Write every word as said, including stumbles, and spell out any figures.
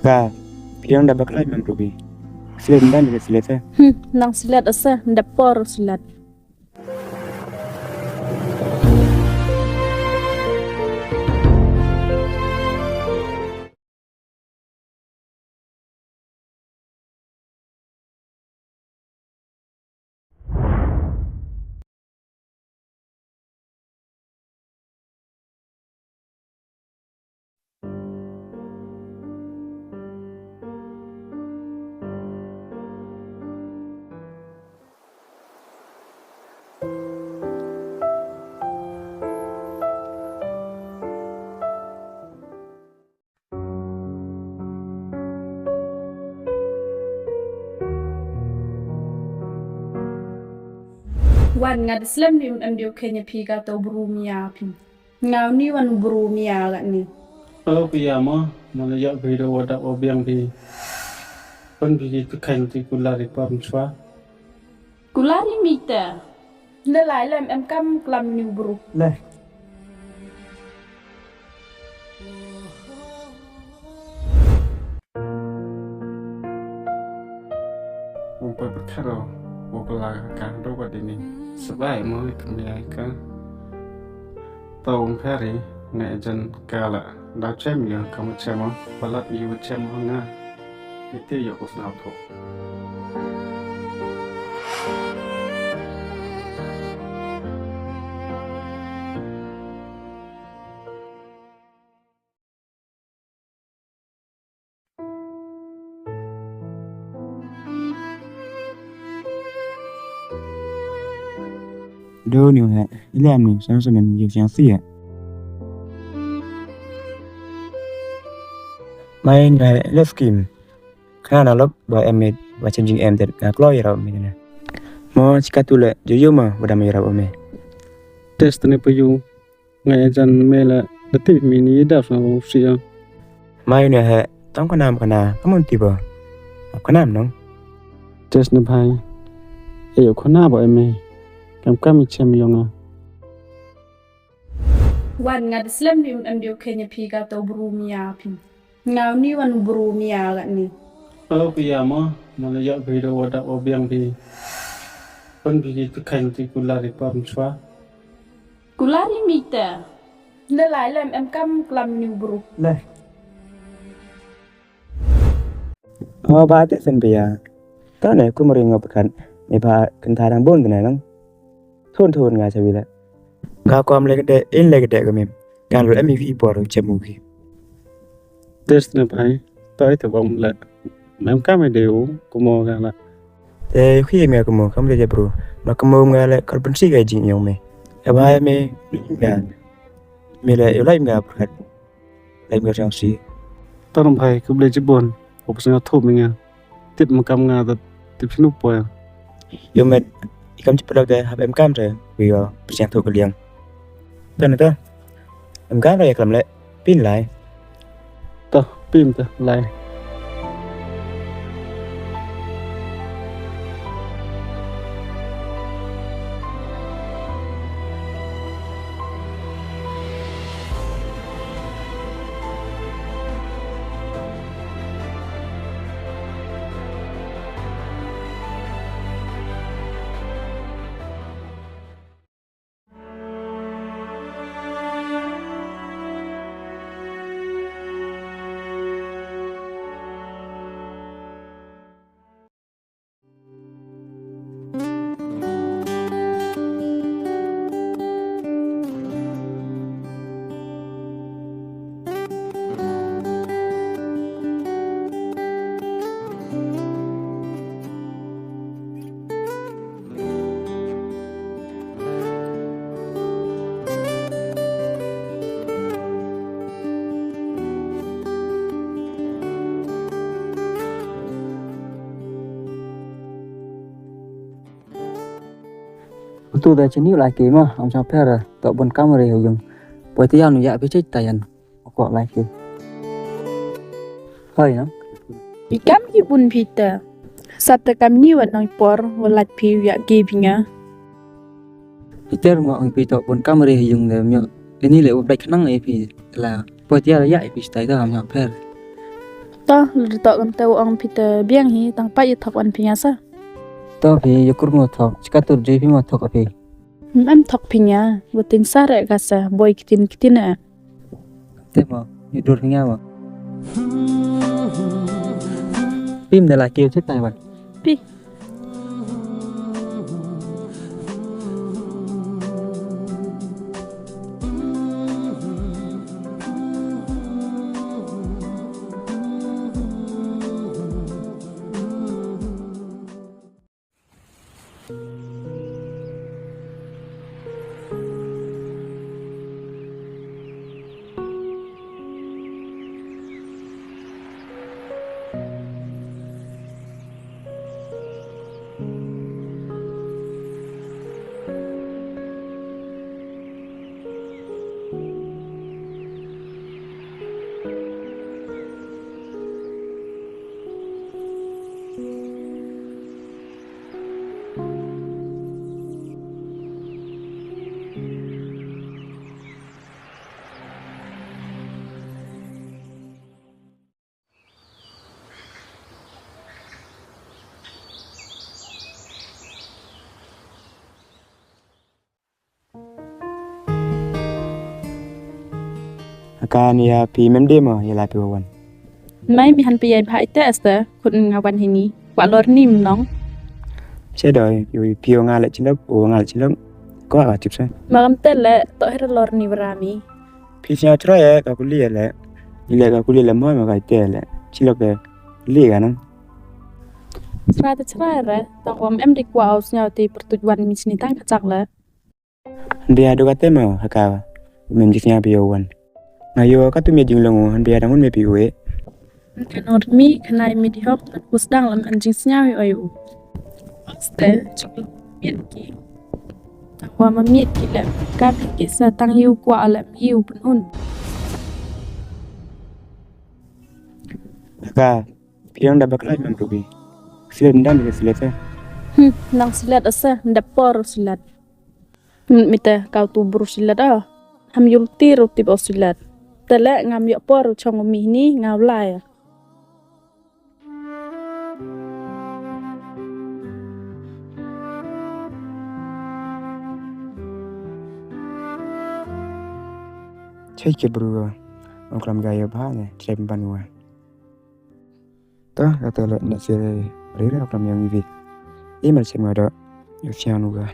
Ka, phi dang da bakla man Ruby. Slet ndan da slet eh. Hmm, nang slet asa, nda por slet. Wan, nga da slem ni em dei u kheiñ ya phi ka to bru mia phi. Nga u ni wan bru mia ka ni. O phi ya mo, mo la yoh phi da wa da wa biang phi. Pyn phi ki tu kheiñ ti kular i pam chwa. Kular i mi te. Ne lai lem em kam klam ni u bru. Le. Ung pa pyrkhat o, wa ka la ka do wa dini. Sabai mo i kami ai ka. Tau ung phari, ne jan ka la. Da chem ya, ka ma chem o, palat yu chem o nga. Iti yoh u sñiawthooh. Do ni he, i lem ni, sa sa ni, yu siang si he. Mai ni he, love kim. Khana na lok, ba em mit, ba changing em det, nga kloi rau mi na. Mo chika tu le, ju yu ma, ba dam rau mi. Test ni pa yu. Nga ya jan me la, da tip mi ni da sa u si ya. Mai ni he, tang khana ma khana, kamun ti ba. Ap khana ma nong. Test ni bhai. E yo khana ba em me. Kam kam i chem yong a. Wan, nga da slem ni em dei u kheiñ ya phi ka to bru mia phi. Nga u ni wan bru mia ka ni. O phi ya mo, mo la yoh phi da wa da wa biang phi. Pyn phi ki tu kheiñ ti kular i pam chwa. Kular i mi te. Ne lai lem em kam klam ni u bru. Le. O ba te sen phi ya. Ta ne ku mari nga pyrkhat. Ni ba kynta dang bun te ne nang. Thun thun nga cha wi le. Ka kwam le ka de, in le ka de ka mim. Kan lu em i phi por chem u ki. Test ne bhai, to i te bom le. Mem kam i de u, kumo ka la. Te khi me kumo, kam de je bru. Ma kumo nga le, kar pynsi ka jing yong me. E bhai me, ya. Me le, yu lai me pyrkhat. Lai me chang si. To nong bhai, khublei chibun. Wa psiang thooh mi nga. Tip ma kam nga da tip snu poi. Yo met, i kam chi pynlok de hap em kam te, wi yo, psiang thooh ka liang. Te ne te, em kam te ya klam le, pyn lai. To, pyn te, lai. Utu da chini u lai ki ma, am chang pher, to bun kam re ha yung. Poi te yan u ya phi chit ta yan. Ko lai ki. Hoi na. I kam ki bun phi te. Sap te kam ni wat nang por, wa lait phi u ya ki phi nga. Iter mo ang phi to bun kam re ha yung de myo. Ini le u blai khnang e phi la. Poi te ya ya phi stai da am chang pher. To, lada toh kamtæ wa ong phi tæ biang hi, tang pait ya thok wan phi nga sa. To phi, ya kur mo thok, chikatur jui phi mo thok phi. Em thok phi nga, wa ting sa re ka sa, boi kitin kitin e. Te mo, ya dur phi nga mo. Pim da la kiu chit tai wan. Pi. Hakan ya phi mem de mo ya la phi wa wan. Mai mi han phi yai bha ite este khut nga wan hini. Wa lor ni mnong. Che doi, yu phi wa nga le chilok, wa nga le chilok. Ko wa tip sa. Ma kam te le to hir lor ni wa ra mi. Phi sñiaw chrai e, ka kuli e le. Ile ka kuli le mo ma ka ite le. Chilok e. Li ka nang. Chrai te chrai re, tang wa em dik wa au sñiaw te pyrtuit wan mi chini tang ka chak le. Bia du ka te mo ha ka. Mem jik sñiaw phi yow wan. Nga yow ka tu mi jinglong u, bia dang un me phi u e. Ka nor mi, ka nai mi di hok, na kus dang lam an jing sñiaw i oi u. Ste, chik miet ki. Tang wa ma miet ki le, ka miet ki sa tang yu kwa le mi u pun un. Ka, phi dang da bakla mam rubi. Silet dang da silet e. Hmm, nang silet asa, da por silet. Hmm, mita kau tu bru silet ah. Ham yul ti ru tip o silet. Te le ngam yoh por chong mi ni ngau lai. Chai ke bru, ong klam ga yoh bha ne, chai ban wa. To, kata le na se ri ra klam yang iwi. I mal sem nga do, yoh sian u ga.